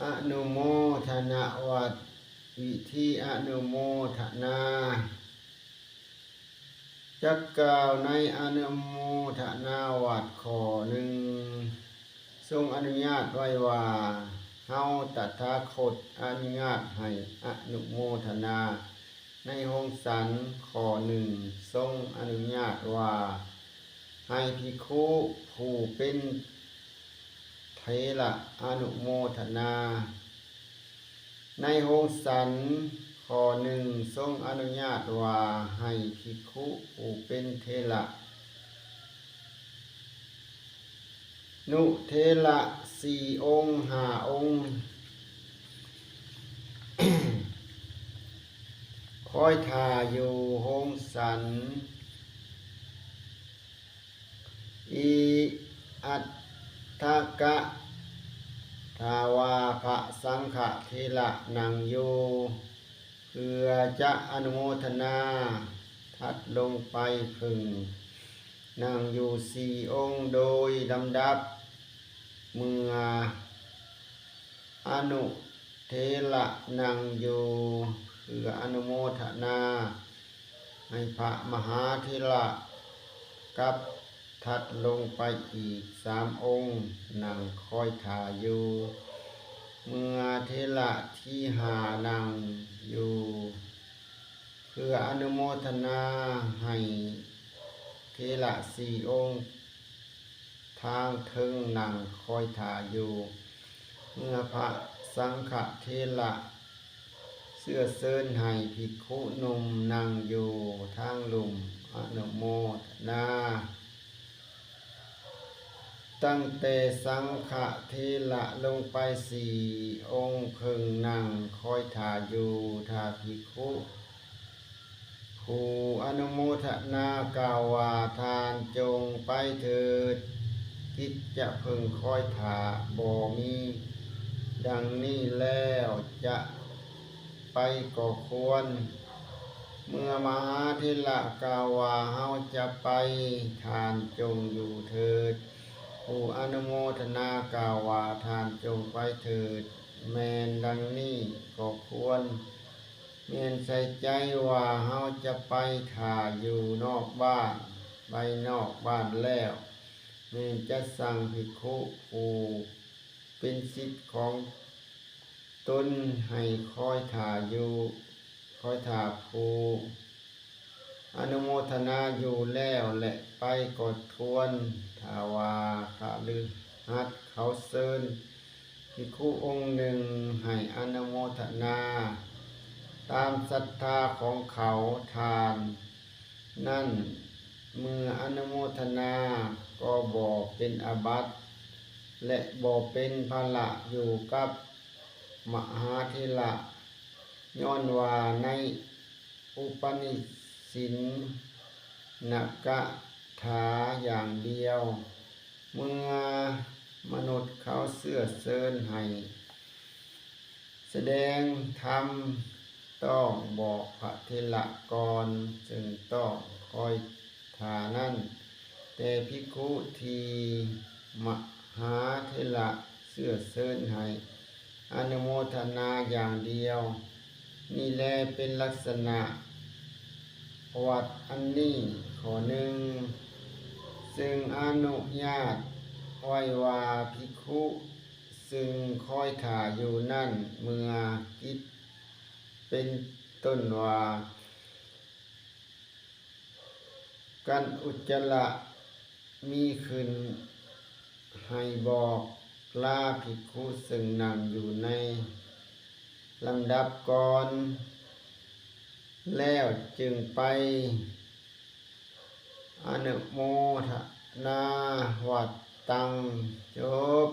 ອະນຸໂມທະນະວັດ. ວິທີອະນຸໂມທະນາ. ຈັກກ່າວໃນອະນຸໂມທະນາວັດຂໍ້ໜຶ່ງ, ຊົງອະນຸຍາດໄວ້ວ່າ ເຮົາຕະຖາຄົດອະນຸຍາດໃຫ້ອະນຸໂມທະນາໃນໂຮງສັນ. ຂໍ້ໜຶ່ງ ຊົງອະນຸຍາດວ່າ ໃຫ້ພິກຂຸຜູ້ເປັນເຖລະອະນຸໂມທະນາໃນໂຮງສັນ. ຂໍ້ໜຶ່ງ ຊົງອະນຸຍາດວ່າ ໃຫ້ພິກຂຸຜູ້ເປັນເຖລະ ນຸເຖລະສີ່ອົງ ຫ້າອົງ ຄອຍຖ້າຢູ່ໂຮງສັນ. ອິອັດຖະກະ ຖ້າວ່າພະສັງຄະເຖລະນັ່ງຢູ່ ເພື່ອຈະອະນຸໂມທະນາ, ຖັດລົງໄປເພິ່ງນັ່ງຢູ່ສີ່ອົງໂດຍລຳດັບ. ເມື່ອອະນຸເຖລະນັ່ງຢູ່ ເພື່ອອະນຸໂມທະນາໃຫ້ພະມະຫາເຖລະ ກັບຖັດລົງໄປອີກສາມອົງນັ່ງຄອຍຖ້າຢູ່. ເມື່ອເຖລະທີຫ້ານັ່ງຢູ່ ເພື່ອອະນຸໂມທະນາໃຫ້ເຖລະສີ່ອົງທາງເທິງນັ່ງຄອຍຖ້າຢູ່. ເມື່ອພະສັງຄະເຖລະເຊື້ອເຊີນໃຫ້ພິກຂຸໜຸ່ມນັ່ງຢູ່ທາງລຸ່ມ ອະນຸໂມທະນາ. ຕັ້ງແຕ່ສັງຄະເຖລະລົງໄປສີ່ອົງເພິ່ງນັ່ງຄອຍຖ້າຢູ່. ຖ້າພິກຂຸຜູ້ອະນຸໂມທະນາກ່າວວ່າ ທ່ານຈົ່ງໄປເຖີດ, ກິດຈະເພິ່ງຄອຍຖ້າບໍ່ມີ. ດັ່ງນີ້ແລ້ວຈະ ໄປກໍຄວນ. ເມື່ອມະຫາເຖລະກ່າວວ່າ ເຮົາຈະໄປ, ທ່ານຈົ່ງຢູ່ເຖີດ. ຜູ້ອະນຸໂມທະນາກ່າວວ່າ ທ່ານຈົ່ງໄປເທີດ. ແມ່ນດັ່ງນີ້ກໍຄວນ. ແມ່ນໃສ່ໃຈວ່າເຮົາຈະໄປຖ້າຢູ່ນອກບ້ານ, ໄປນອກບ້ານແລ້ວ ແມ່ນຈະສັ່ງພິກຂຸຜູ້ເປັນສິດຂອງ ຕົນໃຫ້ຄອຍຖ້າຢູ່, ຄອຍຖ້າຜູ້ອະນຸໂມທະນາຢູ່ແລ້ວ ແລະ ໄປກໍຄວນ. ຖ້າວ່າຄະລືຫັດເຂົາເຊີນພິກຂຸອົງໜຶ່ງໃຫ້ອະນຸໂມທະນາຕາມສັດທາຂອງເຂົາ, ທ່ານນັ້ນເມື່ອອະນຸໂມທະນາກໍບໍ່ເປັນອາບັດ ແລະ ບໍ່ເປັນພາລະຢູ່ກັບມະຫາເຖລະ, ຍ້ອນວ່າໃນອຸປະນິຊິນນະກະຖາຢ່າງດຽວ, ເມື່ອມະນຸດເຂົາເຊື້ອເຊີນໃຫ້ສະແດງທຳ, ຕ້ອງບອກພະເຖລະກ່ອນ, ຈຶ່ງຕ້ອງຄອຍ ຖ້ານັ້ນ, ແຕ່ພິກຂຸທີ່ມະຫາເຖລະເຊື້ອເຊີນໃຫ້ອະນຸໂມທະນາຢ່າງດຽວນີ້ແລ ເປັນລັກສະນະວັດອັນນີ້ຂໍ້ໜຶ່ງ, ຊຶ່ງອະນຸຍາດໄວ້ວ່າພິກຂຸຊຶ່ງຄອຍຖ້າຢູ່ນັ້ນ ເມື່ອກິດເປັນຕົ້ນວ່າ ກັນອຸດຈະລະມີຂຶ້ນ ໃຫ້ບອກລາພິກຂຸເຊິ່ງນັ່ງຢູ່ໃນລຳດັບກ່ອນ ແລ້ວຈຶ່ງໄປອະນຸໂມທະນາວັດຕັງ. ຈົບ.